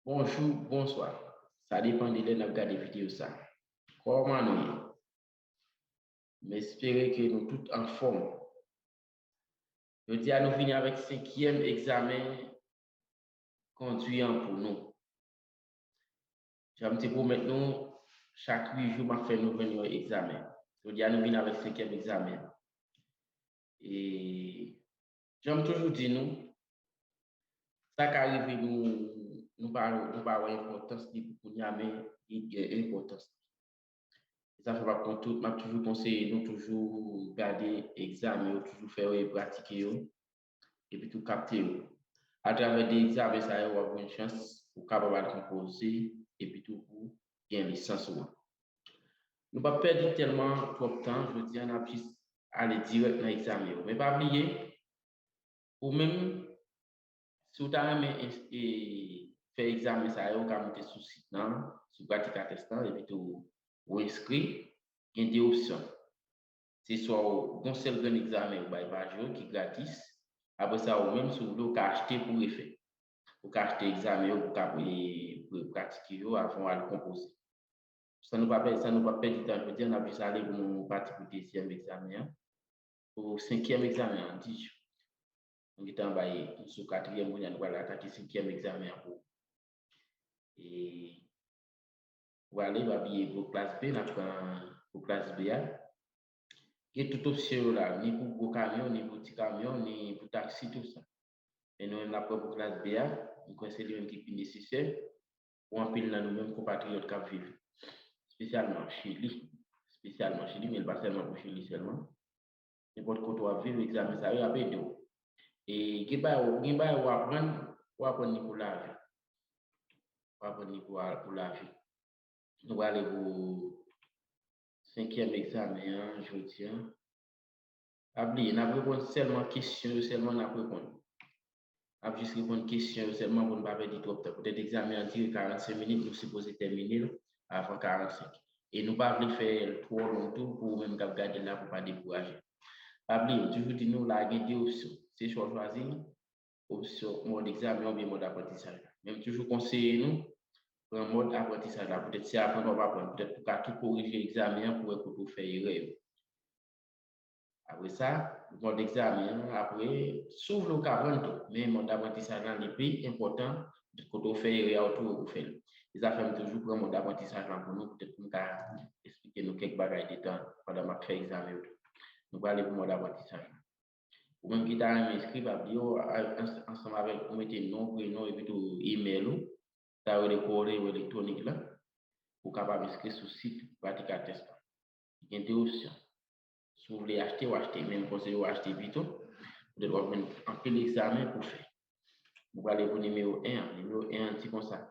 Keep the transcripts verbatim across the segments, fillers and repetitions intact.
Bonjou, bonswa. Sa depann de lè n ap gade videyo sa. Kòman nou ye? M espere ke nou tout anfòm. Jodi a, nou vini avèk senkyèm egzamen kondwi an pou nou. Jan m te pwomèt nou, chak uit jou, m ap fè nou jwenn yon egzamen. Jodi a, nou vini avèk senkyèm egzamen. E jan m toujou di nou, sa ka rive nou, nou pa, nou pa wè enpòtans li pou kounye a, men li gen enpòtans li. E sa fè m ap kon-, tou-, m ap toujou konseye nou toujou gade egzamen yo, toujou fè yo e pratike yo, epi tou kapte yo. Atravè de egzamen sa yo, w ap jwenn chans pou w kapab al konpoze, epi tou pou gen lisans ou an. Nou p ap pèdi tèlman twòp tan, jodi a, n ap jis ale dirèk nan egzamen yo. Men pa bliye, ou menm, si w ta renmen ins-, e, fè egzamen sa yo, ou ka moute sou sit nan, sou Pratikatès lan, epi tou ou enskri, gen de opsyon. Se swa w gon sèl grenn egzamen yo bay pa jou ki gratis, apre sa, ou menm, si w vle, ou ka achte pou refè. Ou ka achte egzamen yo pou w ka, e, pou pratike yo avan w al konpoze. San nou pa pèdi, san nou pa pèdi tan, jodi a, n ap jis ale pou nou pati pou dezyèm egzamen an. Pou senkyèm egzamen an, di jou. Nou gentan bay, nou sou katriyèm, kounye a nou pral atake senkyèm egzamen an pou, e, pou ale, pa bliye pou klas B, n ap pran pou klas B a. Gen tout opsyon yo la, ni pou gwo kamyon, ni pou ti kamyon, ni pou taksi, tout sa. Men nou menm n ap pran pou klas B a, m kwè se li menm ki pi nesesè pou anpil nan nou menm konpatriyòt k ap viv, espesyalman Chili, espesyalman Chili, men l pa sèlman pou Chili sèlman. Nenpòt kote w ap viv, egzamen sa yo ap ede w. E gen bagay, gen bagay w aprann, w aprann li pou lavi. W aprann li pou, pou lavi. Nou prale pou senkyèm egzamen an jodi a. Pa bliye, n ap reponn sèlman kesyon yo, sèlman n ap reponn. N ap jis reponn kesyon yo sèlman pou n pa pèdi twòp tan. Poutèt egzamen an dire karannsenk minit, nou sipoze tèmine l avan karannsenk. E nou pa vle fè l twò long tou pou ou menm k ap gade l la pou w pa dekouraje. Pa bliye, m toujou di nou la gen de opsyon. Se chwa w chwazi, opsyon mòd egzamen oubyen mòd aprantisaj la. Men m toujou konseye nou pran mòd aprantisaj la. Poutèt se aprann w ap aprann. Poutèt ou ka tou korije egzamen an pou wè kote w fè erè yo. Apre sa, mòd egzamen an, apre, si w vle w ka pran l tou. Men mòd aprantisaj la, li pi enpòtan, kote w fè erè a, ou tou ou fè l. E sa fè m toujou pran mòd aprantisaj la pou nou, poutèt pou m ka eksplike nou kèk bagay de tan pandan m ap fè egzamen yo tou. Nou prale pou mòd aprantisaj la. Ou menm ki ta renmen enskri, pa bliye w, a-, ans-, ansanm avèk ou mete non, prenon, epi tou imèl ou, sa yo rele kowòdone elektwonik la, pou w kapab enskri sou sit Pratikatès la. Gen de opsyon. Si w vle achte, w achte, men m konseye w achte pito, poutèt w ap jwenn anpil egzamen pou fè. Nou prale pou nimewo en an. Nimewo en an di konsa.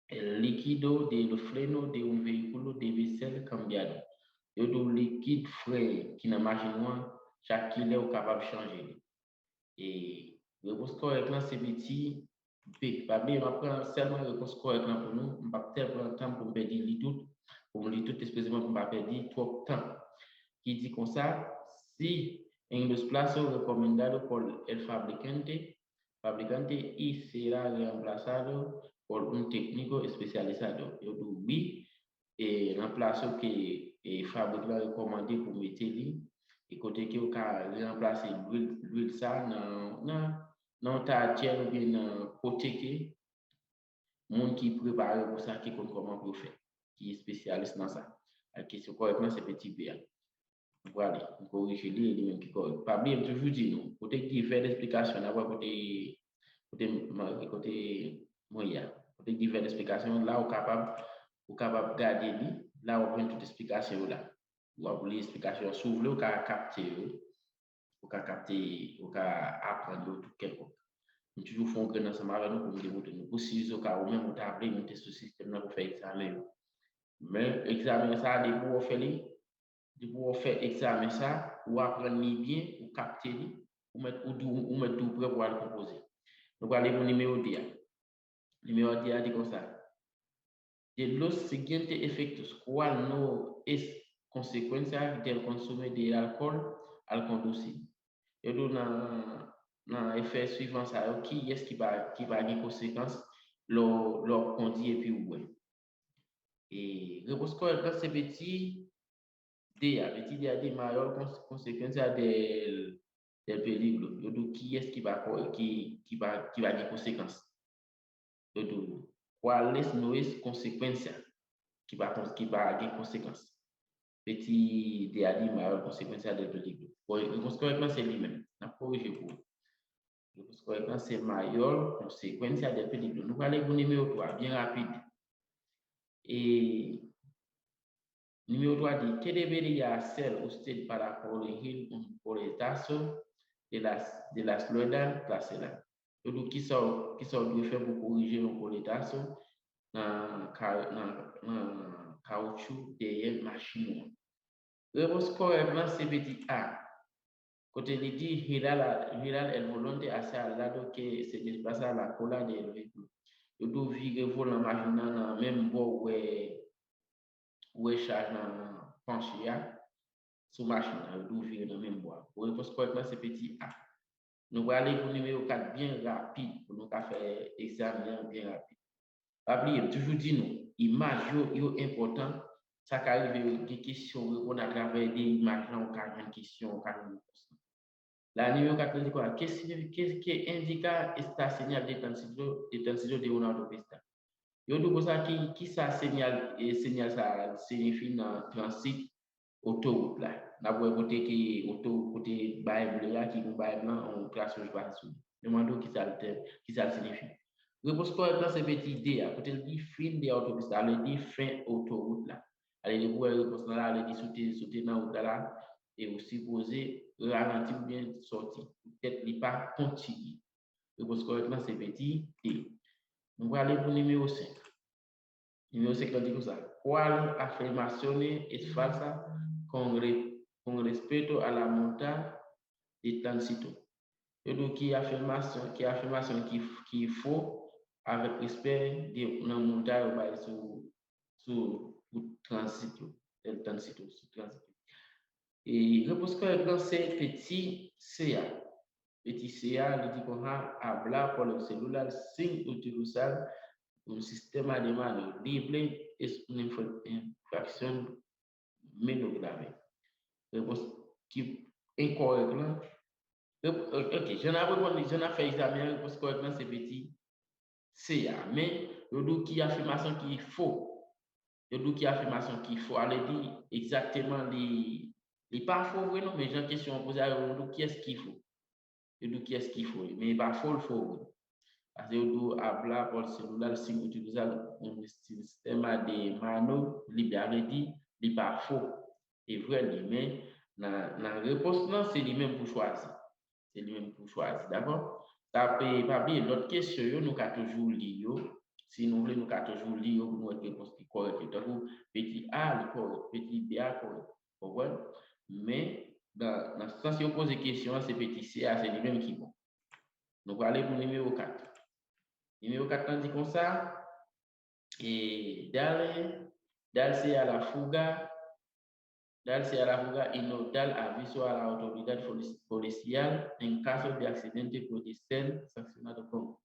El líquido de los frenos de un vehículo debe ser cambiado. Yo di w likid fren ki nan machin ou an, chak kilè ou kapab chanje li. E repons kòrèk lan se peti B. Pa bliye, m ap pran sèlman repons kòrèk lan pou nou. M p ap tèl pran tan pou m pèdi li tout, pou m li tout ekspreseman pou m pa pèdi twòp tan. Ki di konsa, si en los plazos recomendados por el fabricante, fabricante y será reemplazado por un técnico especializado. Yo di w wi, e nan plas yo ke, e fabrik la rekòmande pou mete li, e kote ke yo ka ranplase lwil, lwil sa nan, nan, nan yon tayè oubyen nan kote ke moun ki prepare pou sa, ki konn kòman pou yo fè, ki espesyalis nan sa. Ak kesyon kòrèk lan, se peti B a. M prale, m korije li, e li menm ki kòrèk. Pa bliye, m toujou di nou, kote divès esplikasyon, n ap wè kote, kote, kote mwen ye a. Kote divès esplikasyon, la ou kapab, ou kapab gade li, la w ap jwenn tout esplikasyon yo la. W ap li esplikasyon an, si w vle, ou ka kapte yo. Ou ka kapte, ou ka aprann yo tou kèlkonk. M toujou fè yon grenn ansanm avè nou pou m demontre nou. Pou si izoka ou menm ou ta vle moute sou sistèm nan pou fè egzamen yo. Men egzamen sa a, depi w fè li, depi w fè egzamen sa, ou aprann li byen, ou kapte li, ou mèt, ou di w, ou mèt di w prè pou al konpoze. Nou prale pou nimewo de a. Nimewo de a di konsa. De los siguientes efectos, ¿cuál no es consecuencia del consumo de alcohol al conducir? Yo di w nan, nan efè swivan sa yo, kiyès ki pa, ki pa gen konsekans lè w lè w ap kondui epi w bwè. E repons kòrèk la se peti D a. Peti D a di mayor consecuencia del, del peligro. Yo di w kiyès ki pa, ki, ki pa, ki pa gen konsekans. Yo di w, ¿cuáles no es consecuencia? Ki pa, ki pa gen konsekans. Peti D a di mayor consecuencia del peligro. Bon, repons kòrèk la se li menm. N ap korije pou ou. Repons kòrèk la se mayor consecuencia del peligro. Nou prale pou nimewo twa, byen rapid. E nimewo twa di, ¿qué debería hacer usted para corregir un coletazo de las, de las ruedas traseras? Yo di w kisa w, kisa w dwe fè pou korije yon koletaso nan, nan, nan kawotchou dèyè machin ou an. Repons kòrèk lan se peti A. Kote li di, girar, girar el volante hacia el lado que se desplaza la cola del vehículo. Yo di w vire volan machin nan nan menm bò ou wè, ou wè chaj lan panche a sou machin nan, yo di w vire nan menm bò a. Bon, repons kòrèk lan se peti A. Nou prale pou nimewo kat byen rapid pou nou ka fè egzamen an byen rapid. Pa bliye, m toujou di nou, imaj yo, yo enpòtan. Sa ka rive gen kesyon ou reponn atravè de imaj lan, ou ka jwenn kesyon, ou ka jwenn repons lan. La nimewo kat lan di kwa? ¿Qué, qué indica esta señal de tránsito, de tránsito de una autopista? Yo di w konsa ki, ki sa senyal, e, senyal sa a siyifi nan transit otowout la. N ap wè kote ki oto, kote bay ble a, ki gon bay blan, yon tras wouj pase sou li. Yo mande w ki sa l te, ki sa l siyifi. Repons kòrèk lan se peti D a, kote l di fin de autopista, ale di fen otowout la. Ale di pou wè repons lan la, ale di si w te, si w te nan wout la la, e ou sipoze ralanti oubyen sòti. Poutèt li pa kontinye. Repons kòrèk lan se peti D. Nou prale pou nimewo senk. Nimewo senk lan di konsa, ¿Cuál afirmación es falsa con, re, con respecto a la multa de tránsito? Yo di w ki afimasyon, ki afimasyon ki, ki fo avèk respè de nan multa yo bay sou, sou, pou tránsito, el tránsito, sou tránsito. E repons kòrèk lan se peti C a. Peti C a, li di konsa, habla por el celular sin utilizar un sistema de mano libre es una infra, infracción menos grave. Repons ki enkòrèk lan. Ok, jan n ap reponn, jan n ap fè egzamen an, repons kòrèk lan se peti C a. Men, yo di w ki afimasyon ki fo. Yo di w ki afimasyon ki fo. Ale di egzakteman li, li pa fo vre non, men jan kesyon an poze a, yo di w kiyès ki fo. Yo di w kiyès ki fo li. Men li pa fo, l fo vre. Paske yo di w habla por el celular sin utilizar un sistema de mano libre. Ale di, li pa fo. E vrè li, men nan, nan repons lan, se li menm pou chwazi. Se li menm pou chwazi, dakò? Sa pe, pa bliye, lòt kesyon yo, nou ka toujou li yo. Si nou vle, nou ka toujou li yo pou nou wè ki repons ki kòrèk yo. Tankou peti A, li kòrèk, peti B a kòrèk. Konprann? Men, nan, nan sans yo poze kesyon an, se peti C a, se li menm ki bon. Nou prale pou nimewo kat. Nimewo kat lan di konsa, e, dale, darse a la fuga, darse a la fuga y no dar aviso a la autoridad policial en caso de accidente puede ser sancionado con.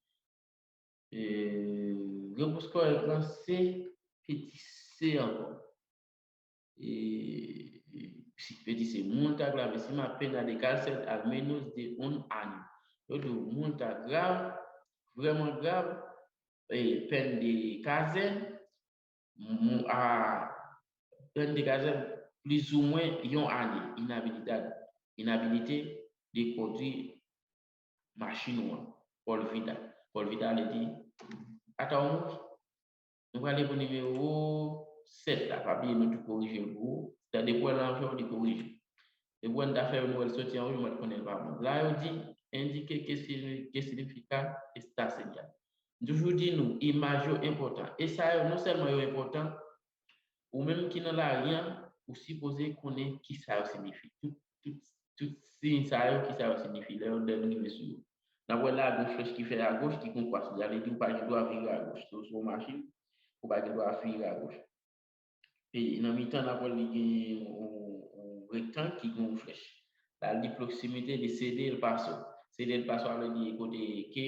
E, repons kòrèk lan se peti C ankò. E, peti C, multa grave, sin una pena de cárcel al menos de un año. Yo di w multa grav, vrèman grav, e, pèn de kazèn, a, pèn de kazèn plizoumwen yon ane, inabilidad, inabilite de kondwi machin ou an, por vida. Por vida vle di ata w mouri. Nou prale pou nimewo sèt la, pa bliye nou tou korije l pou ou. Tande pou wè l anlè w li korije. Depi wè n ta fè yon nouvèl soti an wouj, mwen t konnen l pa bon. La yo di, indique qué significa esta señal. M toujou di nou, imaj yo enpòtan. E sa yo, non sèlman yo enpòtan, ou menm ki nan lari an, ou sipoze konnen ki sa yo siyifi. Tout, tout, tout siy sa yo, ki sa yo siyifi lè yo, lè nou rive sou yo. N ap wè la, gon flèch ki fèt agoch, ki gon kwa sou li. Sa vle di ou pa gen dwa vire agoch. Si w sou yon machin, ou pa gen dwa vire agoch. E nan mitan, n ap wè li gen yon, yon rektang ki gen yon flèch. La, li di proximité de Sede El Paso. Sede El Paso, sa vle di kote ke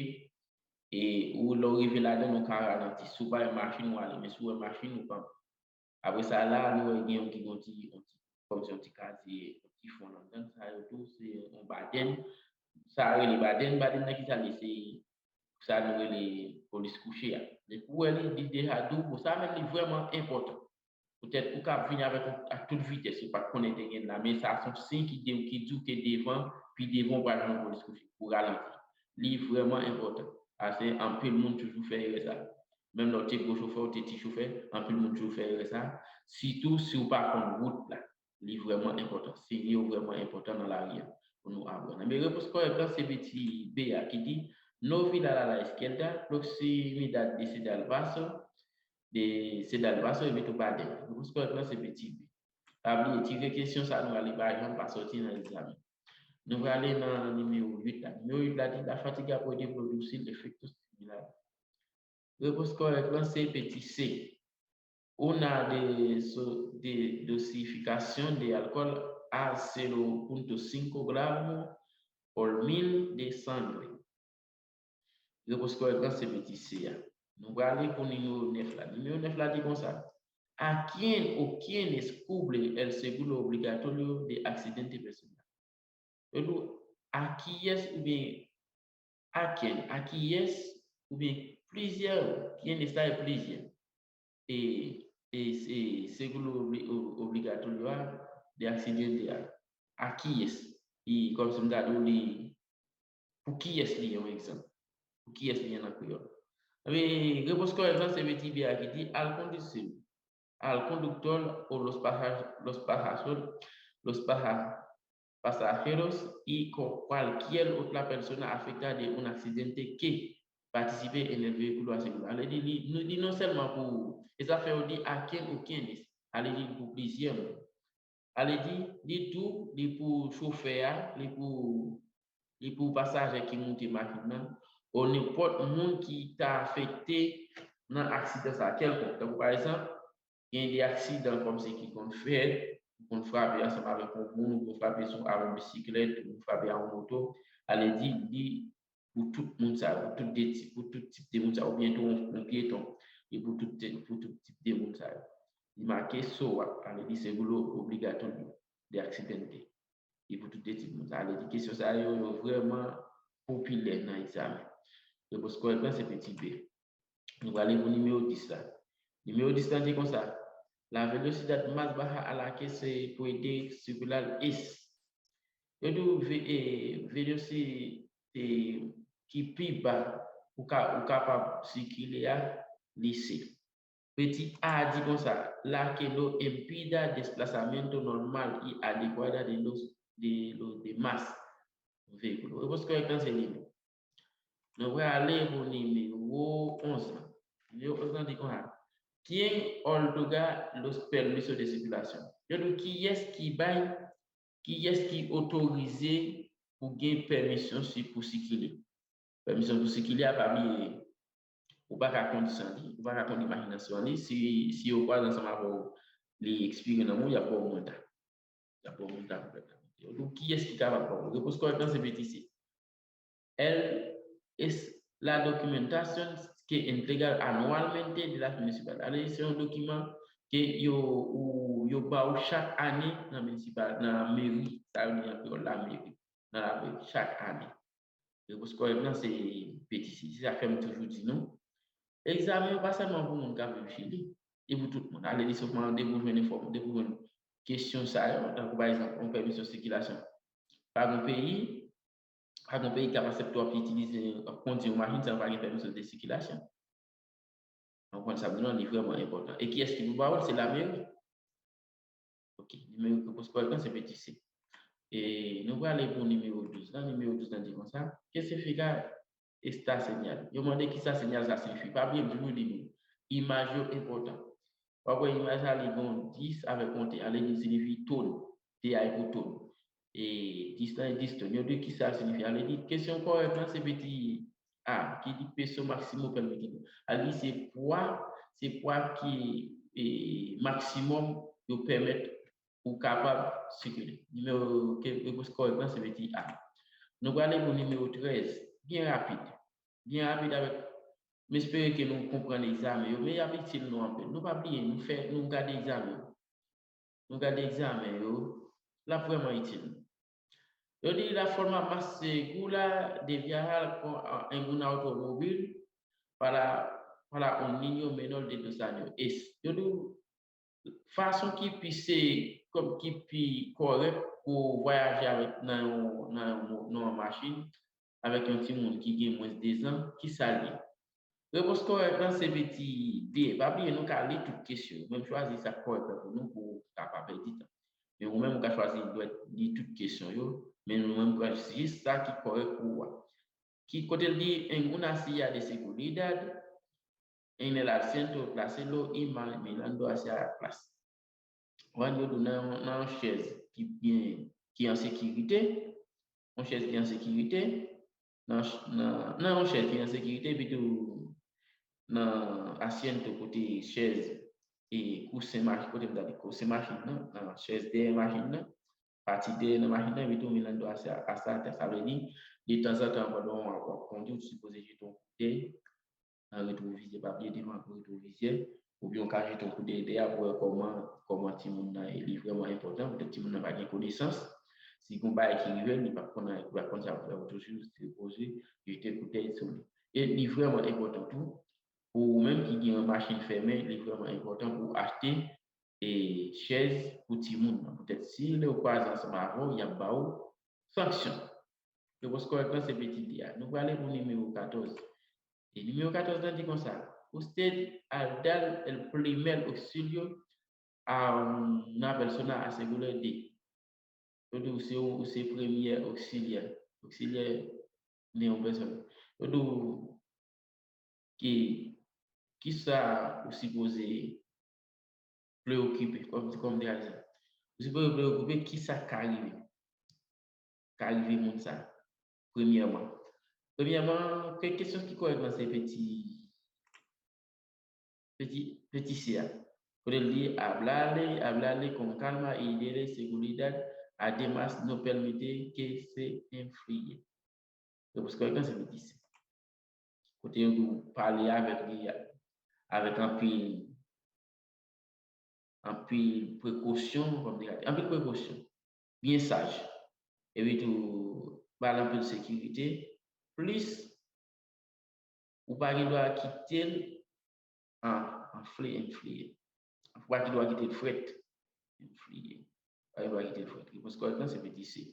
E ou lè w rive ladan, ou ka ralanti. Si w pa wè machin, ou ale. Men si w wè machin, ou kanpe. Apre sa la, nou wè gen yon ki gon ti, yon ti, kòmsi yon ti kazye, yon ti fon anndan. Sa yo tou, se yon badèn. Sa rele badèn. Badèn nan ki sa l ye? Se sa nou rele polis kouche a. Depi w wè li, li deja di w, bon, sa menm li vrèman enpòtan. Poutèt ou ka ap vini avèk yon, ak tout vitès, ou pa t konnen te gen la, men sa se yon siy ki di, ki di w ke devan, pi devan ou pral jwenn yon polis kouche pou ralanti. Li vrèman enpòtan. Paske anpil moun toujou fè erè sa. Menm lè w te gwo chofè, w te ti chofè, anpil moun toujou fè erè sa. Sitou si w pa konn wout la. Li vrèman enpòtan. Siy yo vrèman enpòtan nan lari a pou nou aprann. Men repons kòrèk la se peti B a ki di: "No vi la, la, la izquierda, proximidad de Cedral Vaso, de Cedral Vaso, evito badèn." Repons kòrèk la se peti B. Pa bliye, ti vye kesyon sa nou ale pa janm pa sòti nan egzamen. Nou prale nan nimewo uit la. Nimewo uit la di: "La fatiga puede producir efectos similares." Repons kòrèk la se peti C. Una de, so, de dosificación de alcohol a cero punto cinco gramo por mil de sangre. Repons kòrèk la se peti C a. Nou prale pou nimewo nèf la. Nimewo nèf la di konsa: "¿A quién o quiénes cubre el seguro obligatorio de accidente personal?" Yo di w, a kiyès oubyen a quién, a kiyès oubyen plizyè, quiénes la e plizyè. E, e, e seguro obli-, o-, obligatorio a de accidente a, a kiyès? E kòmsi m ta di w li, pou kiyès li ye, yon egzanp. Pou kiyès li ye nan kreyòl. Ebyen, repons kòrèk la se peti B a ki di: "Al conducir, al conductor o los pasaje-, los pasaje-, los pasaje-, pasajeros y co-, cualquier otra persona afectada de un accidente que participe en el vehículo asegurado." Ale di, li, nou di non sèlman pou, e sa fè yo di a quién o quiénes, ale di pou plizyè moun. Ale di, li tou, li pou chofè a, li pou, li pou pasaje ki moute machin nan, o nenpòt moun ki ta afekte nan aksidan sa a kèlkonk. Tankou pa egzanp, gen de aksidan kòmsi ki konn fèt, ou konn frape ansanm avèk yon moun, ou konn frape sou, avèk yon bisiklèt, ou konn frape a yon moto, ale di, li pou tout moun sa yo, pou tout de tip, pou tout tip de moun sa yo, oubyen tou yon, yon pyeton, e pou tout, pou tout tip de moun sa yo. Li make so a, ale di seguro obligatorio de accidente. E pou tout de tip moun sa yo. Ale di kesyon sa yo, yo vrèman popilè nan egzamen. Repons kòrèk la se peti B. Nou prale pou nimewo dis la. Nimewo dis la di konsa: "La velocidad más baja a la que se puede circular es." Yo di w ve-, e, velosite ki pi ba ou ka, ou kapab sikile a, li se. Peti A di konsa: "La que no impida desplazamiento normal y adecuada de los, de los demás vehículos." Repons kòrèk la se li menm. Nou prale pou nimewo onz la. Nimewo onz la di konsa: "¿Quién otorga los permisos de circulación?" Yo di w kiyès ki bay, kiyès ki otorize pou gen pèmisyon si, pou sikile. Pèmisyon pou sikile a, pa bliye, ou pa ka kondi san li, ou pa ka kondi machin nan san li. Si, si yo kwaze ansanm avè w, li ekspire nan men w, y ap ba w manda. Y ap ba w manda pou fè sa. Yo di w kiyès ki kapab ba w. Repons kòrèk la se peti C. "El es la documentación que entrega anualmente de las municipalidades." Ale, se yon dokiman ke yo, ou, yo ba w chak ane nan minisipal, nan meri, sa yo di an kreyòl la meri, nan lameri, chak ane. Repons kòrèk la se peti C. Se sa k fè m toujou di nou, egzamen yo pa sèlman pou moun k ap viv Chili, e pou tout moun. Ale, li sòtman depi w jwenn enfòm-, depi w jwenn kesyon sa yo, tankou pa egzanp, yon pèmisyon sikilasyon. Pa gen peyi, pa gen peyi k ap aksepte w ap itilize, w ap kondi yon machin san w pa gen pèmisyon de sikilasyon. Ou konprann sa m di w lan, li vrèman enpòtan. E kiyès ki pou ba w l? Se lameri. Ok, nimewo, repons kòrèk la se peti C. E nou prale pou nimewo douz la. Nimewo douz la di konsa: "¿Qué significa esta señal?" Yo mande kisa senyal sa siyifi. Pa bliye m toujou di nou, imaj yo enpòtan. W ap wè imaj la, li gen yon dis avèk yon T. Ale di l siyifi tòn. T a e pou tòn. E dis lan e dis tòn. Yo di kisa l siyifi. Ale di kesyon kòrèk lan se peti A, ki di peso máximo permitido. Ale di se pwa, se pwa ki, e, maksimòm yo pèmèt ou kapab sikile. Nimewo ke, repons kòrèk lan se peti A. Nou prale pou nimewo trèz, byen rapid. byen rapid avèk, m espere ke nou konprann egzamen yo, men y ap itil nou anpil. Nou pa bliye, nou fè, nou gade egzamen yo. Nou gade egzamen yo, l ap vrèman itil nou. Yo di la forma más segura de viajar con, ah, en un automóvil para, para un niño menor de dos años es, yo di fason ki pi se, kòm ki pi kòrèk pou vwayaje avèk nan yon, nan yon, nan yon machin avèk yon timoun ki gen mwens de zan, ki sa l ye? Repons kòrèk lan se peti D. Pa bliye, nou ka li tout kesyon yo. Menm chwazi sa k kòrèk la pou nou, pou w ka pa pèdi tan. Men ou menm, ou ka chwazi dwèt li tout kesyon yo, men nou menm, pran jis sa ki kòrèk pou ou a. Ki kote l di, en una silla de seguridad, en el asiento trasero y ma-, mirando hacia atrás. Ou konprann, yo di w nan, nan yon chèz ki byen, ki an sekirite, yon chèz ki an sekirite, nan, nan, nan yon chèz ki an sekirite, epi tou nan asiento kote chèz e kousen machin, kote m ta di kousen machin nan, nan chèz dèyè machin nan, pati dèyè nan machin nan, epi tou mirando hacia, hacia atrás, sa vle di, detanzantan, pandan w ap, w ap kondui, ou sipoze jete yon kout dèy nan retwovizyè, pa bliye devan retwovizyè, oubyen w ka jete yon kout dèy dèyè pou wè kòman, kòman timoun nan ye. Li vrèman enpòtan, poutèt timoun nan pa gen konesans. Si gon bagay ki rive l, li p ap konn, li p ap konn sa pou l fè. Ou toujou sipoze jete kout dèy sou li. E li vrèman enpòtan tou, pou ou menm ki gen yon machin fèmen, li vrèman enpòtan pou w achte e chèz pou timoun nan. Poutèt si lè yo kwaze ansanm avè w, y ap ba w sanksyon. Repons kòrèk lan se peti D a. Nou prale pou nimewo katòz. E nimewo katòz lan di konsa, usted al dar el primer auxilio a una persona asegurada de. Yo di w se, ou se premyè oksilyè. Oksilyè de yon pèsòn. Yo di w ki, ki sa ou sipoze preokipe, kòm, kòm te ka di. Ou sipoze preokipe ki sa k ka rive. Ka rive moun sa. Premyèman. Premyèman, ke-, kesyon ki kòrèk lan se peti, peti, peti C a. Kote l di, hablarle, hablarle con calma y darle seguridad, además no permite que se enfríe. Repons kòrèk lan se peti C. Kote yo di w pale avèk li avèk anpil, anpil prekosyon, kòm te ka di, anpil prekosyon, byen saj. Epi tou, ba l anpil sekirite, plis ou pa gen dwa kite l an, anfle, enfliye. Ou pa gen dwa kite l frèt, enfliye. Pa gen dwa kite l frèt. Repons kòrèk lan se peti C.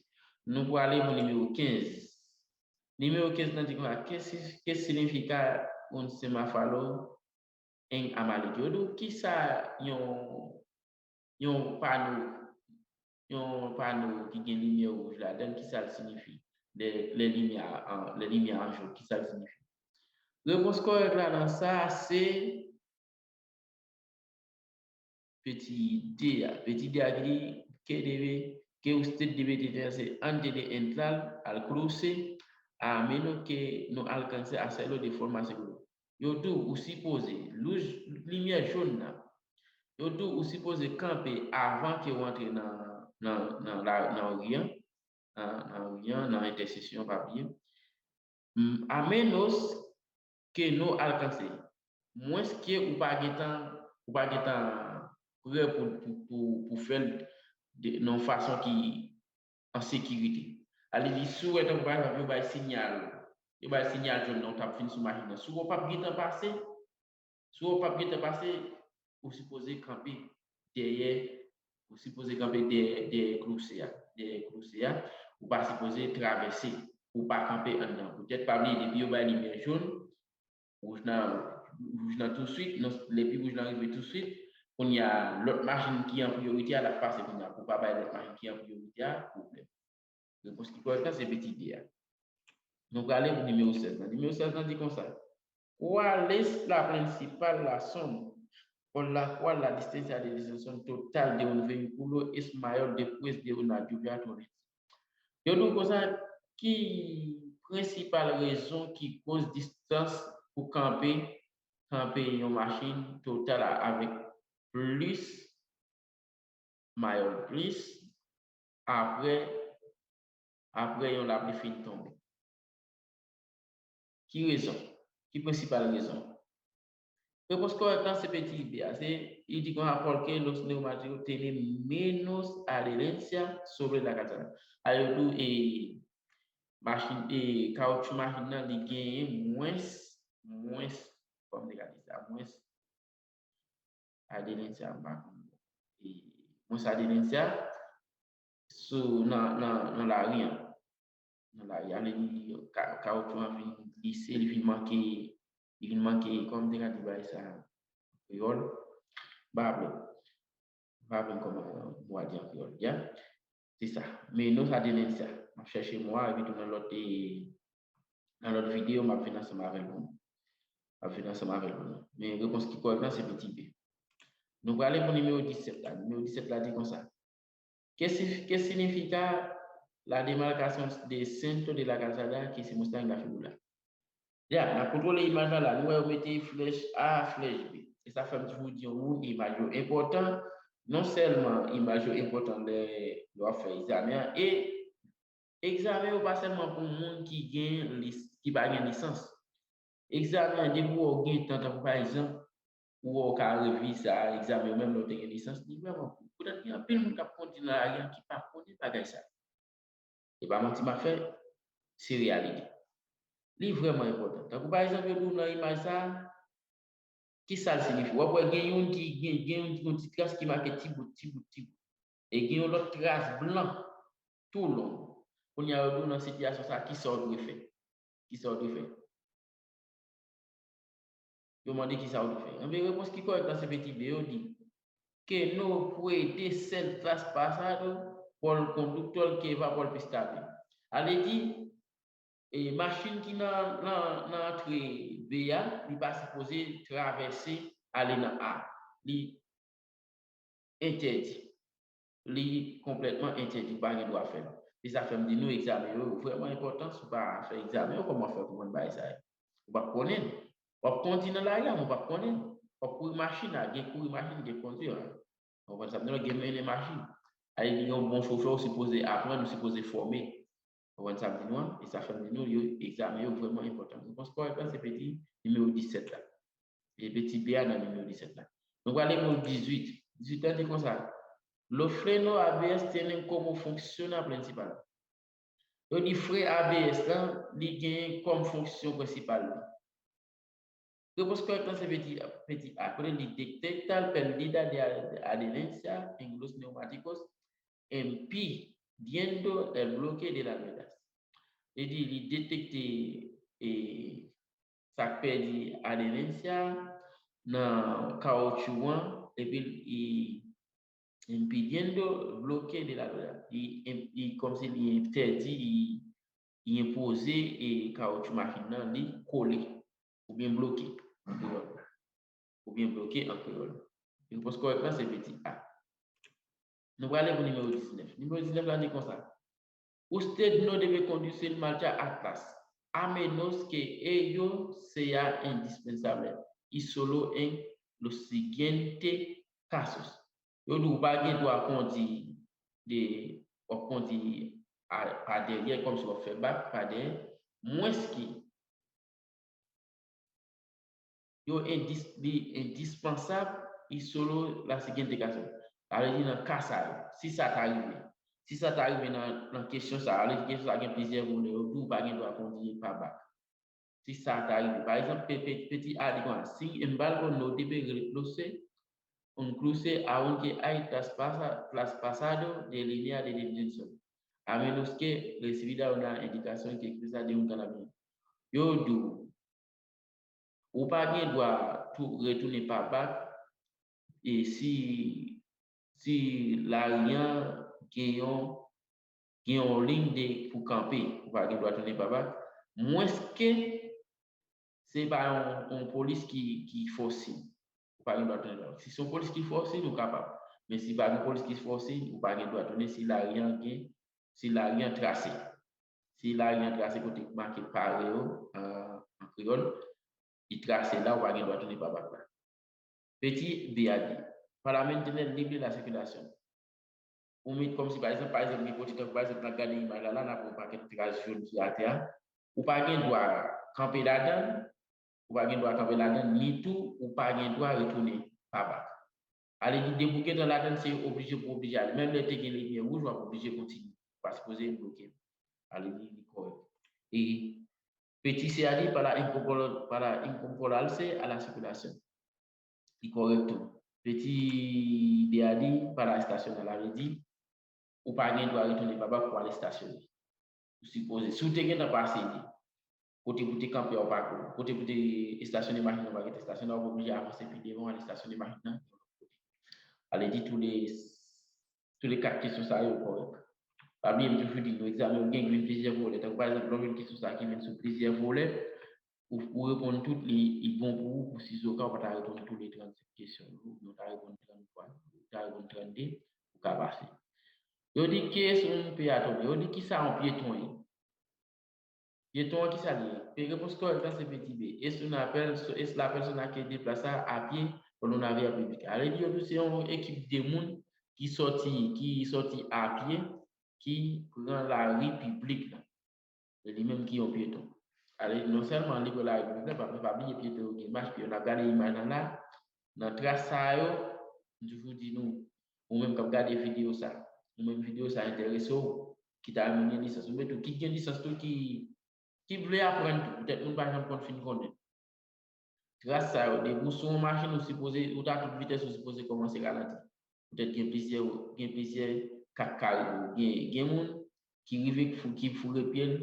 Nou prale pou nimewo kenz. Nimewo kenz lan di konsa, ¿qué si-, qué significa un semáforo en amarillo? Yo di w ki sa yon, yon pano, yon pano ki gen limyè wouj ladan l, ki sa l siyifi? Lè, lè limyè a, lè limyè a an jòn, ki sa l siyifi? Repons kòrèk la nan sa a se peti D a. Peti D a ki di, ¿qué debe, qué usted debe detenerse antes de entrar al cruce, a menos que no alcance a hacerlo de forma segura? Yo di w ou sipoze, limyè jòn nan, yo di w ou sipoze kanpe avan ke w antre nan, nan, nan, la, nan ri an, nan, nan ri an, nan entèseksyon, pa bliye. A menos que no alcance. Mwens ke ou pa gentan, ou pa gentan prè pou, pou, pou, pou fè l de, nan yon fason ki an sekirite. Sa vle di, si w wè tankou pa egzanp, yo bay siyal, yo bay siyal jòn nan, ou t ap vin sou machin nan. Si w wè w p ap gentan pase, si w wè w p ap gentan pase, ou sipoze kanpe dèyè, ou sipoze kanpe dèyè, dèyè klose a. Dèyè klose a, ou pa sipoze travèse, ou pa kanpe anndan. Poutèt, pa bliye, depi yo bay limyè jòn, wouj nan, wouj nan touswit, non, depi wouj nan rive touswit, kounye a, lòt machin ki an priyorite a, l ap pase kounye a, pou pa bay lòt machin ki an priyorite a pwoblèm. Repons ki kòrèk la, se peti D a. Nou prale pou nimewo sèz lan. Nimewo sèz lan di konsa, ¿Cuál es la principal razón por la cual la distancia de detención total de un vehículo es mayor después de una lluvia torrencial? Yo di w konsa, ki prensipal rezon ki koz distans pou kanpe, kanpe yon machin total a, avèk plis, mayòl plis, apre, apre yon lapli fin tonbe? Ki rezon? Ki prensipal rezon? Repons kòrèk lan se peti B a. Se, li di konsa: porque los neumáticos tienen menos adherencia sobre la calzada. Ale tou, e, machin, e, kawoutchou machin nan, li genyen mwens, mwens, kòman m te ka di sa, mwens adherencia, m pa konn. E, mwens adherencia sou, nan, nan, nan lari an. Nan lari an, li, ka-, kawoutchou an vin glise, li vin manke, li vin manke, kòman m te ka di bagay sa an kreyòl? M pa raple. M pa raple kòman mo a di an kreyòl, ya. Se sa. Menos adherencia. M ap chèche mo a, epi tou nan lòt, e, nan lòt videyo, m ap vin ansanm avè l pou nou. M ap vin ansanm avè l pou nou. Men repons ki kòrèk lan, se peti B. Nou prale pou nimewo disèt la. Nimewo disèt la di konsa: ¿Qué si-, qué significa la demarcación de centro de la calzada que se muestra en la figura? Ya, n ap kontwole imaj la la. Nou wè yo mete flèch A, flèch B. E sa fè m toujou di yon moun, imaj yo enpòtan. Non sèlman imaj yo enpòtan lè, lè w ap fè egzamen an, e egzamen yo pa sèlman pou moun ki gen lis-, ki pa gen lisans. Egzamen an, depi w gen tan, tankou pa egzanp, ou wè w ka revize sa, egzamen yo, menm lè w te gen lisans, li vrèman pou. Poutèt gen anpil moun k ap kondi nan lari an ki pa konnen bagay sa. E pa manti m ap fè, se reyalite. Li vrèman enpòtan. Tankou pa egzanp, yo di w nan imaj sa, ki sa l siyifi? W ap wè gen youn ki, gen, gen youn ki gon ti tras ki make ti bout, ti bout, ti bout. E gen yon lòt tras blan tou long. Kounye a, yo di w nan sitiyasyon sa, ki sa w dwe fè? Ki sa w dwe fè? Yo mande ki sa w dwe fè. Enben, repons ki kòrèk lan se peti B, yo di: Que no puede ser traspasado por conductor que va por pista B. Ale di, e, machin ki nan, nan, nan antre B a, li pa sipoze travèse ale nan A. Li entèdi. Li konplètman entèdi, ou pa gen dwa fè l. Se sa fè m di nou egzamen yo vrèman enpòtan. Si w pa fè egzamen yo, kòman w fè konprann bagay sa yo? Ou p ap konnen l. W ap kondi nan lari a, men ou p ap konnen l. W ap kouri machin la, gen kouri machin, gen kondi la. Ou konprann sa m di nou an? Gen mennen machin. Ale di yon bon chofè, ou sipoze aprann, ou sipoze fòme. Ou konprann sa m di nou an? E sa fè m di nou, yo, egzamen yo vrèman enpòtan. Repons kòrèk lan se peti nimewo disèt la. E peti B a nan nimewo disèt la. Nou prale pou dizuit. Dizuit la di konsa: Los frenos A B S tienen como función principal. Yo di fren A B S lan, li genyen kòm fonksyon prensipal li. Repons kòrèk lan se peti, peti A. Kote li detecta la pérdida de adherencia en los neumáticos impidiendo el bloque de las ruedas. Li di li detekte, e, sa k pèdi adherencia nan kawotchou an, epi li impidiendo bloque de la rueda. Li, li kòmsi li entèdi, li, li enpoze, e, kawotchou machin nan, li kole oubyen bloke an kreyòl. Oubyen bloke an kreyòl. Repons kòrèk lan se peti A. Nou prale pou nimewo diznèf. Nimewo diznèf la di konsa: Usted no debe conducir marcha atrás, a menos que ello sea indispensable, y solo en los siguientes casos. Yo di w pa gen dwa kondi de, w ap kondi a, pa dèyè, kòmsi w ap fè bak pa dèyè, mwens ke yo endis-, li endispansab, y solo la siguiente caso. Sa vle di nan ka sa yo, si sa ta rive. Si sa ta rive nan, nan kesyon sa, ale di kesyon sa gen plizyè volè, yo di w pa gen dwa kondi pa bak. Si sa ta rive. Pa egzanp, pe-, pe-, peti A di konsa: Sin embargo, no debe reducir un cruce aunque hay traspasa-, traspasado de línea de detención, a menos que reciba una indicación expresa de un carabinero. Yo di w, ou pa gen dwa tou retounen pa bak, e si, si lari an gen yon, gen yon liy de, pou kanpe, ou pa gen dwa tounen pa bak, mwens ke se pa yon, yon polis ki, ki fòse w. Ou pa gen dwa tounen pa bak. Si se yon polis ki fòse w, ou kapab. Men si pa gen polis ki fòse w, ou pa gen dwa tounen si lari an gen, si lari an trase. Si lari an trase kote k make pare yo, an, an kreyòl, li trase la, ou pa gen dwa tounen pa bak la. Peti B a di: Para mantener libre la circulación. Ou met kòmsi, pa egzanp, pa egzanp, gen kote, tankou pa egzanp, n ap gade imaj la, la, n ap wè yon pakèt tras jòn ki atè a. Ou pa gen dwa kanpe ladan l, ou pa gen dwa kanpe ladan l, ni tou ou pa gen dwa retounen pa bak. Ale di depi w gentan ladan l, se oblije pou w oblije ale. Menm lè te gen limyè wouj, w ap oblije kontinye. Ou pa sipoze bloke. Ale di li kòrèk. E peti C a di para incorpor-, para incorporarse a la circulación. Li kòrèk tou. Peti D a di para estacionar, ale di ou pa gen dwa retounen pa bak pou al estasyone. Ou sipoze, si w te gentan pase li, kote pou te kanpe a w pa, kote pou te estasyone machin nan pa gentan estasyone, w ap oblije avanse pi devan, al estasyone machin nan yon lòt kote. Ale di tou le, tou le kat kesyon sa yo kòrèk. Pa bliye, m toujou di nou, egzamen yo gen, gen plizyè volè. Tankou pa egzanp, lè w jwenn kesyon sa ki vin sou plizyè volè, ou, ou reponn tout, li, li bon pou ou, pou si zoka ou pa ta reponn tou le trannsenk kesyon yo, ou ta reponn tranntwa, ou ta reponn trannde, ou ka pase. Yo di, ¿qué es un peatón? Yo di, kisa yon pyeton ye? Pyeton an, kisa li ye? Pe-, repons kòrèk la, se peti B. Es una perso-, es la persona que desplaza a pie por una vía pública. Ale di, yo di, se yon ekip de moun ki sòti, ki sòti a pye, ki pran lari piblik la. E li menm ki yon pyeton. Ale, non sèlman li pran lari piblik la, pa, pa bliye pyeton yo gen mach pye yo. N ap gade imaj lan la, nan tras sa yo, m toujou di nou, ou menm k ap gade videyo sa, ou menm videyo sa enterese w, ki ta renmen gen lisans, oubyen tou ki gen lisans tou, ki, ki vle aprann tou, poutèt moun pa janm konn fin konnen. Tras sa yo, depi w sou yon machin, ou sipoze, ou ta tout vitès, ou sipoze kòmanse ralanti. Poutèt gen plizyè, gen plizyè kat karibou. Gen, gen moun ki rive, ki fou-, ki foure pye l,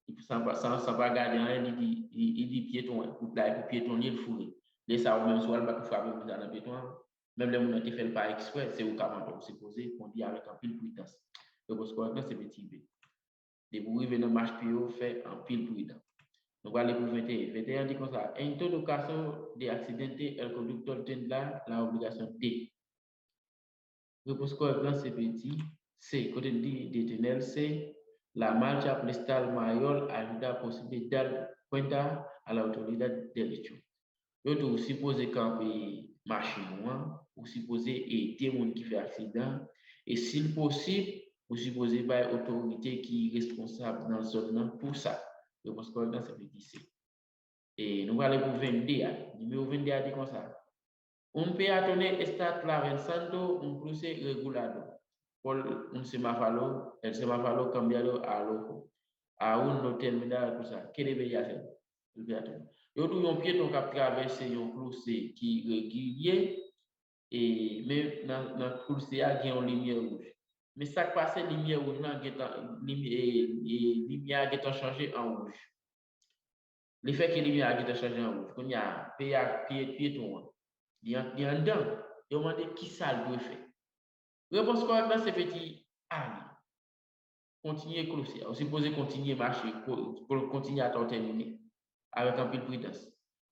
li, san pa, san, san pa gade anyen, li di, li, li di pyeton, wout la e pou pyeton li ye, l foure. Lè sa, ou menm, si w al bat, ou frape moun sa nan pyeton an, menm lè moun nan te fè l pa eksprè, se ou k ap antre, ou sipoze kondi avèk anpil pridans. Repons kòrèk lan, se peti B. Depi w rive nan mach pye yo, fè anpil pridan. Nou prale pou venteyen. Venteyen an di konsa, "En todo caso de accidente, el conductor tendrá la obligación de." Repons kòrèk lan se peti C. Kote l di detenerse, la marcha prestar mayor ayuda posible dar cuenta a la autoridad del hecho. Yo di w sipoze kanpe machin ou an, ou sipoze ede moun ki fè aksidan, e si l posib, ou sipoze bay otorite ki responsab nan zòn nan pou sa. Repons kòrèk lan se peti C. E nou prale pou vennde a. Nimewo vennde a di konsa, "Un peatón está atravesando un cruce regulado por un semáforo, el semáforo cambiado a rojo. Aún no termina la cursa. ¿Qué debería hacer?" Yo di w yon pyeton k ap travèse yon klise ki regilye, e, men nan, nan klise a gen yon limyè wouj. Men sa k pase, limyè wouj lan gentan, limyè, e, e, limyè a gentan chanje an wouj. Lefètke limyè a gentan chanje an wouj, kounye a, pye a, pye, pyeton an, li an, li anndan. Yo mande kisa l dwe fè. Repons kòrèk lan se peti A li. Kontinye klise a. Ou sipoze kontinye mache, ko-, ko-, kontinye ata w tèmine. Avèk anpil pridans.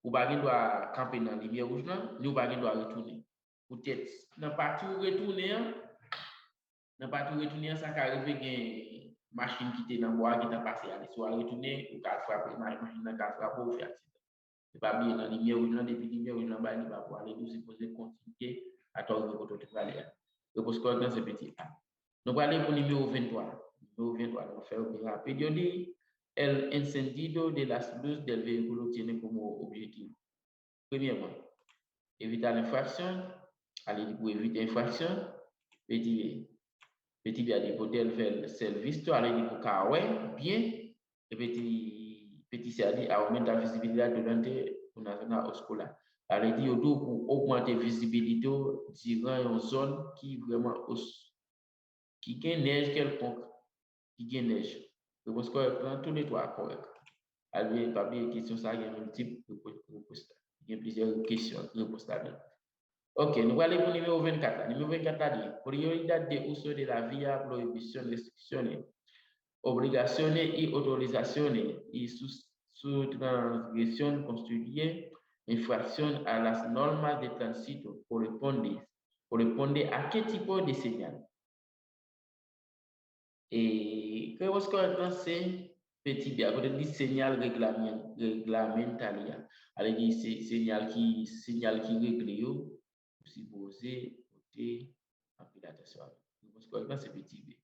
Ou pa gen dwa kanpe nan limyè wouj lan, ni ou pa gen dwa retounen. Poutèt, nan pati ou retounen an, nan pati ou retounen an, sa ka rive gen machin ki te nan bò a gentan pase ale. Si w al retounen, ou ka frape, ma-, machin nan ka frape w, ou fè aksidan. E pa bliye nan limyè wouj lan, depi limyè wouj lan bay, li pa pou ale, ou sipoze kontinye ata w rive kote w te prale a. Repons kòrèk lan se peti A. Nou prale pou nimewo venntwa. Nimewo venntwa, nou fè yo pi rapid. Yo di, "El encendido de las luz del vehículo tiene como objetivo." Premyèman, evita la infracción, ale di pou evite enfraksyon. Peti, peti B a di poder ver ser visto, ale di pou ka wè byen. E peti, peti C a di aumenta visibilidad durante una zona oscura. Ale di yo di w pou ogmante vizibilite w diran yon zòn ki vrèman os-, ki gen nèj kèlkonk, ki gen nèj. Repons kòrèk lan, tou le twa kòrèk. Al byen, pa bliye kesyon sa gen miltip repons, repons la. Gen plizyè kesyon, repons ladan. Ok, nou prale pou nimewo vennkat la. Nimewo vennkat la di, "Prioridad de uso de la vía, prohibiciones, restricciones, obligaciones y autorizaciones y sus-, su transgresión constituye infracción a las normas de tránsito corresponde, corresponde a qué tipo de señal?" E repons kòrèk lan se peti B a, kote l di señal reglamen-, reglamentaria. Ale di se, senyal ki, senyal ki regle yo, ou sipoze pote anpil atansyon avè l. Repons kòrèk lan se peti B.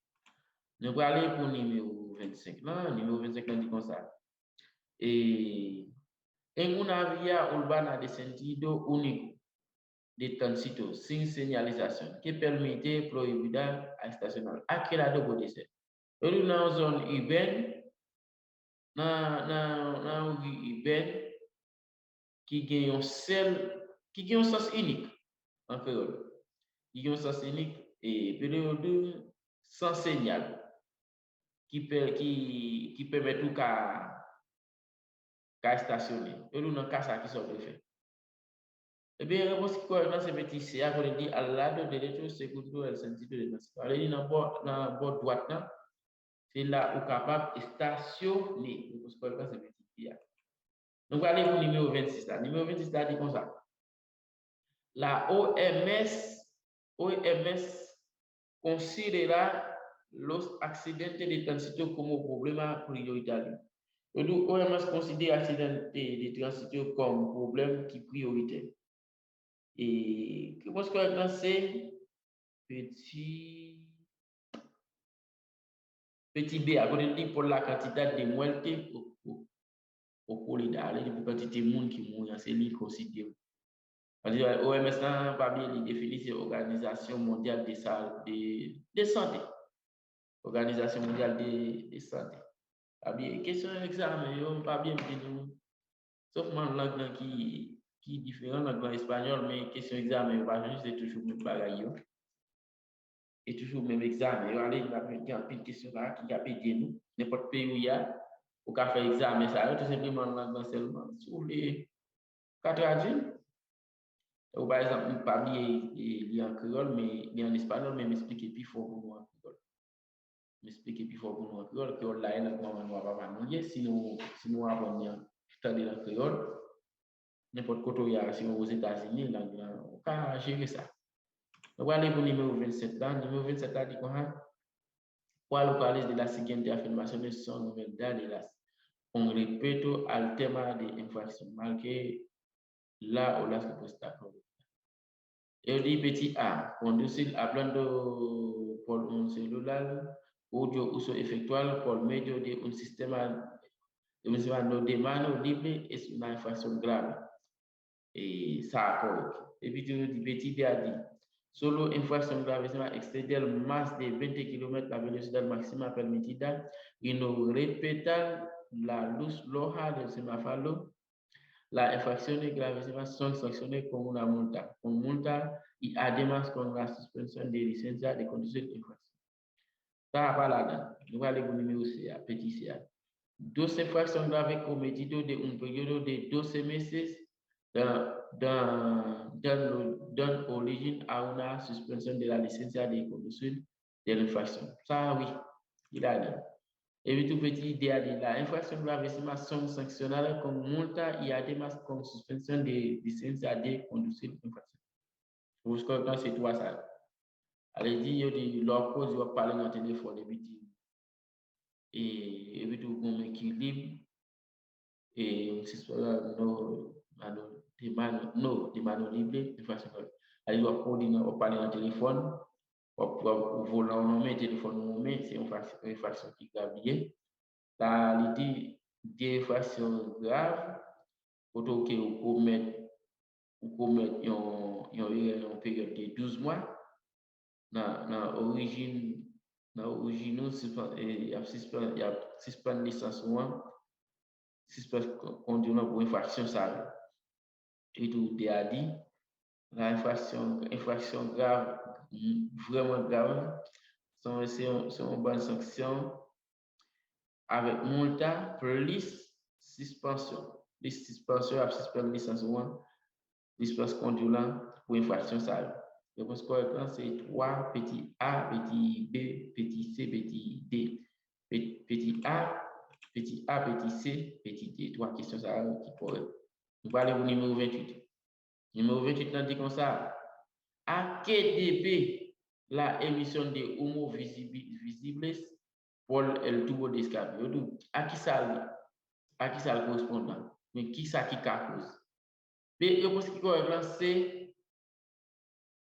Nou prale pou nimewo vennsenk lan. Nimewo vennsenk lan di konsa, eh, en una vía urbana de sentido único de tránsito sin señalización que permite prohibida a estacionar. ¿A qué lado puede ser? Yo di w nan yon zòn ibèn, nan, nan, nan yon ri ibèn, ki gen yon sèl, ki gen yon sans inik an kreyòl. Ki gen yon sans inik, e, pede yo di w san senyal, ki pè-, ki, ki pèmèt ou ka, ka estasyone. Yo di w nan ka sa ki sa w dwe fè. Ebyen, repons ki kòrèk lan se peti C a, kote l di al lado derecho segundo el sentido de tránsito. Sa vle di nan bò, nan bò dwat lan, se la ou kapab estasyone. Repons kòrèk lan se peti B a. Nou prale pou nimewo vennsis la. Nimewo vennsis la di konsa. La O M S, O M S considera los accidentes de tránsito como problema prioritario. Yo di O M S konsidere aksidante de tránsito kòm pwoblèm ki priyoritè. E repons kòrèk lan se peti, peti B a, kote l di por la cantidad de muerte o, o, okolida, ale di pou kantite moun ki mouri an, se li konsidere. Paske O M S lan, pa bliye, li defini se Organisation Mondiale de, Sa-, de, de Santé. Organisation Mondiale de, de Santé. Pa bliye, kesyon egzamen yo, pa bliye m di nou, sof man lang lan ki, ki diferan, lang lan espanyòl, men kesyon egzamen yo pa chanje, se toujou menm bagay yo. E toujou menm egzamen yo, ale, n ap gen anpil kesyon la ki ap ede nou. Nenpòt peyi ou ye a, ou ka fè egzamen sa yo, tou senpleman lang lan sèlman. Si w vle, ou ka tradui l. Ou, pa egzanp, m pa bliye, e, li an kreyòl, men li an espanyòl, men m esplike pi fò pou nou an kreyòl. M esplike pi fò pou nou an kreyòl. Kreyòl la, e lang manman nou a papa nou ye. Si nou, si nou aprann li an, tande l an kreyòl, nenpòt kote w ye a, si w Ozetazini, lang lan, ou ka jere sa. Nou prale pou nimewo vennsèt la. Nimewo vennsèt la di konsa, ¿cuál o cuáles de las siguientes afirmaciones son novedad de las con respecto al tema de infracción? Marque la o las respuestas correctas. Yo di peti A, conducir hablando por un celular cuyo uso efectual por medio de un sistema, de un sistema no de mano libre es una infracción grave. E sa a kòrèk. Epi tou yo di peti B a di, solo infracción gravísima exceder más de veinte kilómetros la velocidad máxima permitida y no respetar la luz roja del semáforo, las infracciones gravísimas son sancionadas con una multa, con multa y además con la suspensión de licencia de conducir infracción. Sa a pa ladan. Nou prale pou nimewo C a, peti C a. Dos infracciones graves cometidas de un periodo de doce meses dan, dan, dan, dan origen a una suspensión de la licencia de conducir de la infracción. Sa a, wi, li ladan. Epi tou peti D a di, las infracciones gravísimas son sancionadas con multa y además con suspensión de licencia de conducir infracción. Repons kòrèk lan se twa sa yo. Ale di, yo di, lè w ap koze, w ap pale nan telefòn, epi di, e, epi tou gon men ki lib, e, un sistema no, mano, de mano, no, de mano libre, infracción. Ale di, w ap koze nan, w ap pale nan telefòn, w ap, w ap, volan w nan men, telefòn ou nan men, se yon enfraksyon ki grav li ye. La, li di, de enfraksyon grav, kote w ke ou komèt, ou komèt yon, yon erè nan yon peryòd de douz mwa, nan, nan orijin, nan orijin ou, sispan-, e, y ap sispann, y ap sispann lisans ou an, sispann kondwi w lan pou enfraksyon sa yo. Epi tou, de a di, la enfraksyon, enfraksyon grav, vrèman grav, se yon, se yon, se yon bann sanksyon avèk multa plis sispansyon. Plis sispansyon, y ap sispann lisans ou an, lisans kondwi w lan pou enfraksyon sa yo. Repons kòrèk lan se twa, peti A, peti B, peti C, peti D. Pe-, peti A, peti A, peti C, peti D. Twa kesyon sa yo ki kòrèk. Nou prale pou nimewo venntuit. Nimewo venntuit lan di konsa, ¿a qué debe la emisión de humo visibi-, visibles por el tubo de escape? Yo di w, a ki sa l, a ki sa l korespondan? Men ki sa ki ka koz? Men repons ki kòrèk lan se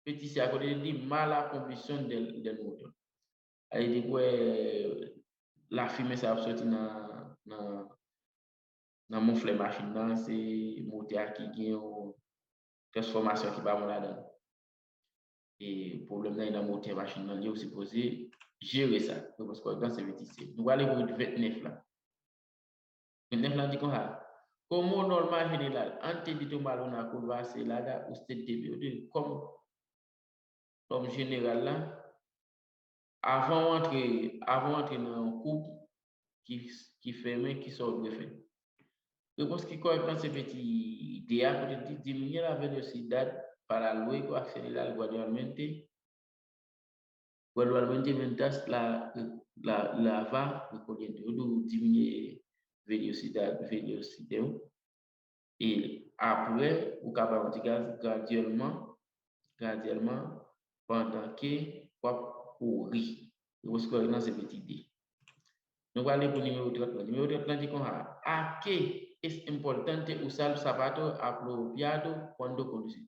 peti C a, kote li di mala combustión del, del motor. Sa vle di kwè lafimen sa ap soti nan, nan, nan moflè machin nan, se motè a ki gen yon transfòmasyon ki pa bon ladan l. E pwoblèm nan e nan motè machin nan li ye, ou sipoze jere sa. Repons kòrèk lan se peti C. Nou prale pou ventnèf la. Ventnèf la di konsa, Como norma general, antes de tomar una curva acelerada, usted debe de, kòm nòm jeneral la, avan w antre, avan w antre nan yon koub ki, ki fèmen, kisa w dwe fè? Repons ki kòrèk lan se peti D a, kote l di, diminye la velocidad para luego acelerar gradualmente, gradualmente mientras la, la, la va recorriendo. Yo di w diminye velosidad, velosidad w. E apre, ou ka bay yon ti gaz gradyèlman, gradyèlman, pandan ke w ap kouri. Repons kòrèk lan se peti D. Nou prale pou nimewo trant lan. Nimewo trant lan di konsa, ¿a qué es importante usar zapato apropiado cuando conducir?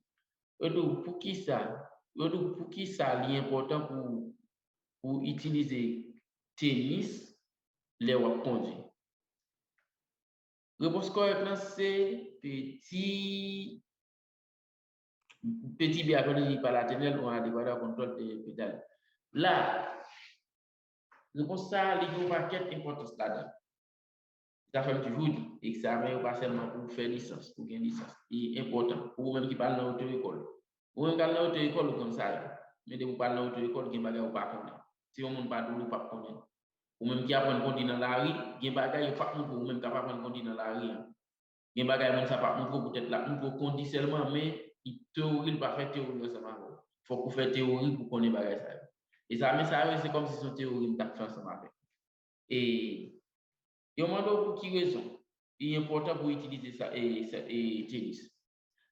Yo di w poukisa, yo di w poukisa li enpòtan pou, pou itilize tenis lè w ap kondwi. Repons kòrèk lan se peti, peti B a, kote li di para tener un adecuado control de pedal. La, repons sa a, li gen yon pakèt enpòtans ladan l. Sa fè m toujou di, egzamen yo pa sèlman pou w fè lisans, pou w gen lisans. Li enpòtan pou ou menm ki pral nan oto ekòl. Ou menm k al nan oto ekòl, ou konn sa yo. Men depi w pral nan oto ekòl, gen bagay ou pa konnen. Si yon moun pa di w, ou p ap konnen. Ou menm ki aprann kondwi nan lari, gen bagay yo p ap montre w, ou menm k ap aprann kondwi nan lari an. Gen bagay moun sa p ap montre w, poutèt l ap montre w kondwi sèlman, men li teyori l pa fè teyori ansanm avè w. Fòk ou fè teyori pou konnen bagay sa yo. Egzamen sa yo, se kòmsi se yon teyori m t ap fè ansanm avè w. E yo mande w pou ki rezon li enpòtan pou w itilize sa, e, sa, e, tenis.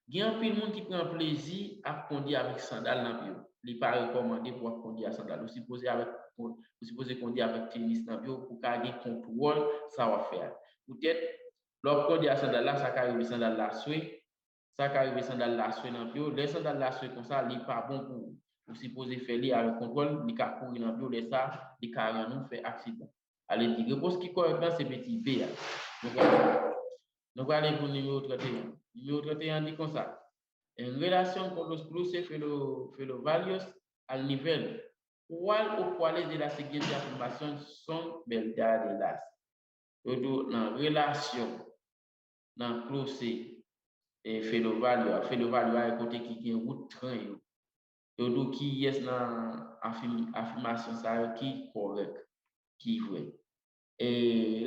Gen anpil moun ki pran plezi ap kondwi avèk sandal nan pye yo. Li pa rekòmande pou w ap kondwi ak sandal. Ou sipoze avèk, ou sipoze kondwi avèk tenis nan pye w pou w ka gen kontwòl sa w ap fè a. Poutèt, lè w ap kondwi ak sandal la, sa ka rive sandal la swe, sa ka rive sandal la swe nan pye w. Lè sandal la swe konsa, li pa bon pou ou. Ou sipoze fè li avèk kontwòl, li ka pouri nan pye w, lè sa, li ka rann ou fè aksidan. Ale di, repons ki kòrèk lan se peti B a. Nou prale, nou prale pou nimewo trant e yen. Nimewo trant e yen di konsa, En relación con los cruces felo-, felovarios al nivel, ¿cuál o cuáles de las siguientes afirmaciones son verdaderas? Yo di w nan relasyon, nan klose, e, felovaryo a. Felovaryo a e kote ki gen wout tren yo. Yo di w kiyès nan afim-, afimasyon sa yo ki kòrèk, ki vrè. E,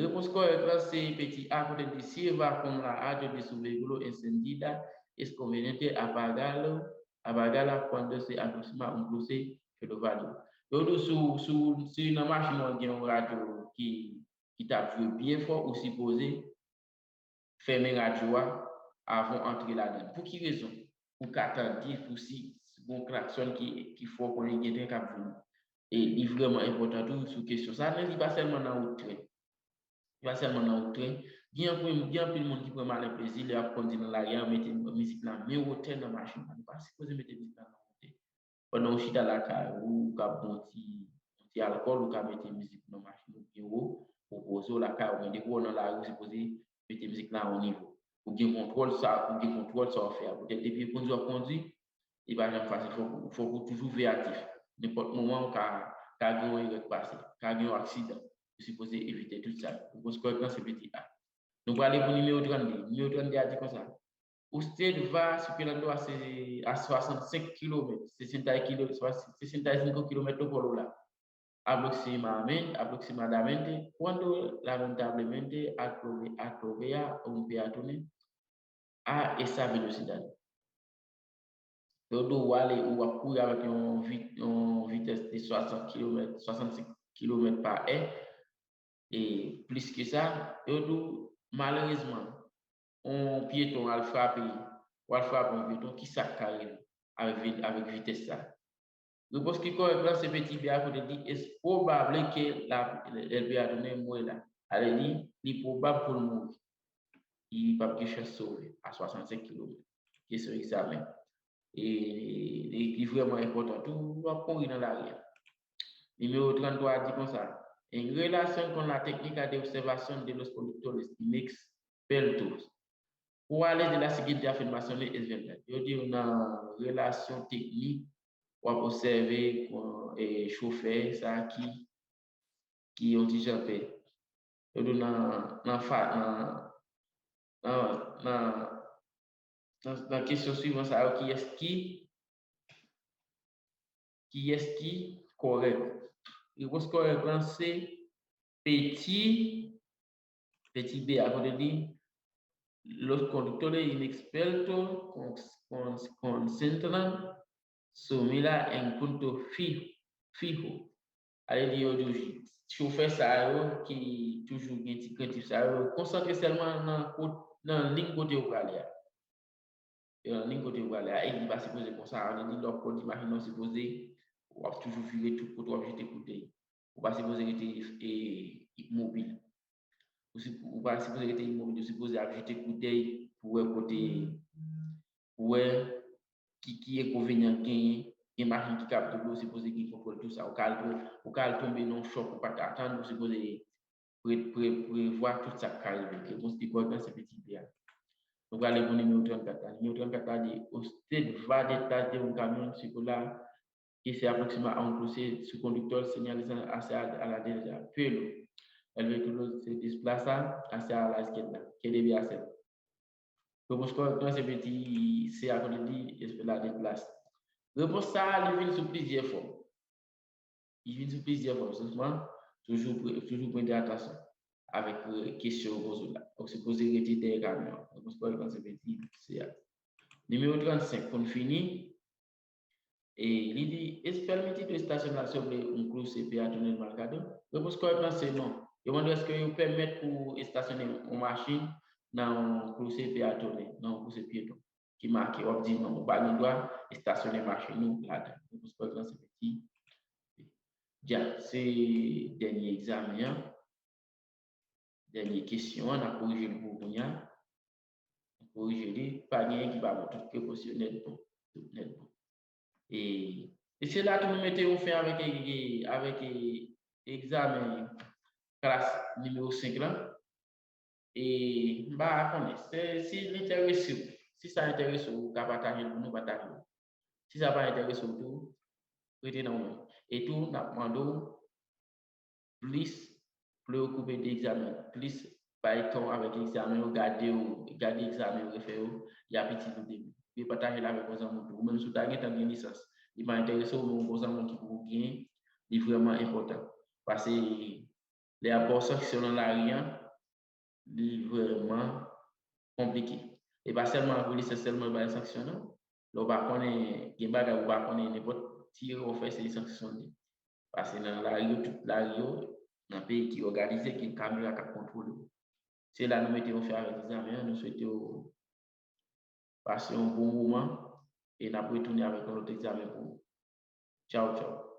repons kòrèk lan se peti A, kote l di, si va con la radio de su vehículo encendida, es conveniente apagarlo, apagarla cuando se aproxima un cruce feroviario. Yo di w si w, si w, si nan machin ou an gen yon radyo ki, ki t ap jwe byen fò, ou sipoze fèmen radyo a avan w antre ladan l. Pou ki rezon? Pou w ka tande, pou si, si gon klaksòn ki, ki fò, konnen gen tren k ap vini. E li vrèman enpòtan tou sou kesyon sa, men li pa sèlman nan wout tren. Li pa sèlman nan wout tren. Gen anpil, gen anpil moun ki pran malen plezi lè y ap kondwi nan lari a, yo mete mizik la men wotè nan machin nan. Nou pa sipoze mete mizik la nan wotè. Pandan w chita lakay ou, ou ka bwè yon ti, yon ti alkòl, ou ka mete mizik nan machin ou byen wo, ou poze w lakay ou, men depi w nan lari, ou sipoze mete mizik la a yon nivo. Ou gen kontwòl sa, ou gen kontwòl sa w ap fè a. Poutèt depi e kondwi w ap kondwi, li pa janm fasil. Fòk, fòk ou toujou veyatif. Nenpòt moman, ou ka, ka gen yon erè k pase, ka gen yon aksidan. Ou sipoze evite tout sa. Repons kòrèk lan se peti A. Nou prale pou nimewo trannde. Nimewo trannde a di konsa, Usted va superando a, se, a swasann senk kilomèt, sesenta kilomèt, sesenta y cinco kilomètres por hora, aproximadamente, aproximadamente, cuando lamentablemente atrobe-, atropella a un peatón a esa velocidad. Yo di w ale, ou ap kouri avèk yon vi-, yon vitès de swasann kilomèt, swasannsenk kilomèt pa è, e plis ke sa, yo di w, malerezman, yon pyeton al frape, ou al frape yon pyeton, kisa k ka rive avèk vi-, avèk vitès sa? Repons ki kòrèk lan se peti B a, kote l di, es probable que la, el peatone muera. Ale di, li pwobab pou l mouri. Li p ap gen chans sove a swasann senk kilomèt. Kesyon egzamen. E, e ki vrèman enpòtan tou, w ap kouri nan lari a. Nimewo tranntwa a di konsa, en relación con la técnica de observación de los conductores, li mèks Espelto. Pou ale de la sekirite a fè n mansyone S vingt-quatre. Yo di w nan relasyon teknik, w ap obsève kon, e, chofè sa ki, ki yon ti jan pè. Yo di w nan, nan, fa, nan, nan, nan, nan, nan kesyon swivan sa yo, kiyès ki, kiyès ki kòrèk? Repons kòrèk lan se peti, peti B a, kote li, los conductores inexpertos con, con, concentran su mira en punto fi, fijo. Ale di yo di chofè sa yo ki toujou gen ti krentif sa yo, konsantre sèlman nan, nan liy kote yo prale a. Yo nan liy kote yo prale a, e li pa sipoze konsa. Ale di lè w ap kondui machin nan, w sipoze, w ap toujou vire tout kote w ap jete koudèy. Ou pa sipoze rete, e, imobil. Ou, si, ou pa sipoze rete imobil, ou sipoze ap jete koudèy pou wè kote, pou wè ki, ki enkonvenyan k genyen. Gen machin ki kab tonbe, ou sipoze gen kontwòl tou sa. Ou ka al, ou ka al tonbe nan yon chòk ou pa t atann, ou sipoze pre, pre, prevwa tout sa k ka rive. Repons ki kòrèk lan se peti B a. Nou prale pou nimewo trannkat la. Nimewo trannkat la di, usted va detrás de un camión circular que se aproxima a un cruce, su conductor señaliza hacia a la derecha, pero el vehículo se desplaza hacia la izquierda. ¿Qué debe hacer? Repons kòrèk lan se peti C a, kote li di, espera detrás. Repons sa a, li vin sou plizyè fòm. Li vin sou plizyè fòm. Sèlman, toujou pre, toujou prete atansyon avèk, e, kesyon yo poze w la. Ou sipoze rete dèyè kamyon an. Repons kòrèk lan se peti C a. Nimewo trannsenk, pou n fini, e li di, ¿Es permitido estacionar sobre un cruce peatonal marcado? Repons kòrèk lan se non. Yo mande èske yo pèmèt pou estasyone yon machin nan yon cruce peatonal, nan yon cruce pyeton ki make, w ap di non, ou pa gen dwa estasyone machin ou ladan. Repons kòrèk lan se peti B. Dja, se dènye egzamen an. Dènye kesyon an, n ap korije l pou ou kounye a. N ap korije li, pa genyen ki pa bon, tout repons yo nèt bon, tout nèt bon. E, e se la tou nou mete yon fen avèk, e, avèk, e, egzamen klas nimewo senk lan. E m pa konnen, se, si l enterese w, si sa enterese w, ou ka pataje l pou nou, pataje l. Si sa pa enterese w tou, rete nan ou menm. E tou, n ap mande w plis preokipe de egzamen, plis bay tan w avèk egzamen yo, gade yo, gade egzamen yo, refè yo, y ap itil ou demen. Epi pataje l avèk yon zanmi w tou. Ou menm si w ta gentan gen lisans, li pa enterese w, men yon bon zanmi w ki pou gen, li vrèman enpòtan. Paske lè y ap ba w sanksyon nan lari an, li vrèman konplike. E pa sèlman avè lisans sèlman yo bay sanksyon, non. Lè w pa konnen, gen bagay ou pa konnen, nenpòt ti erè w fè, se sanksyon li. Paske nan lari yo, tout lari yo, nan peyi ki òganize, gen kamera k ap kontwole w. Se la nou mete yon fen avèk egzamen an, nou swete w pase yon bon moman, e n ap retounen avèk yon lòt egzamen pou ou. Tchaw, tchaw.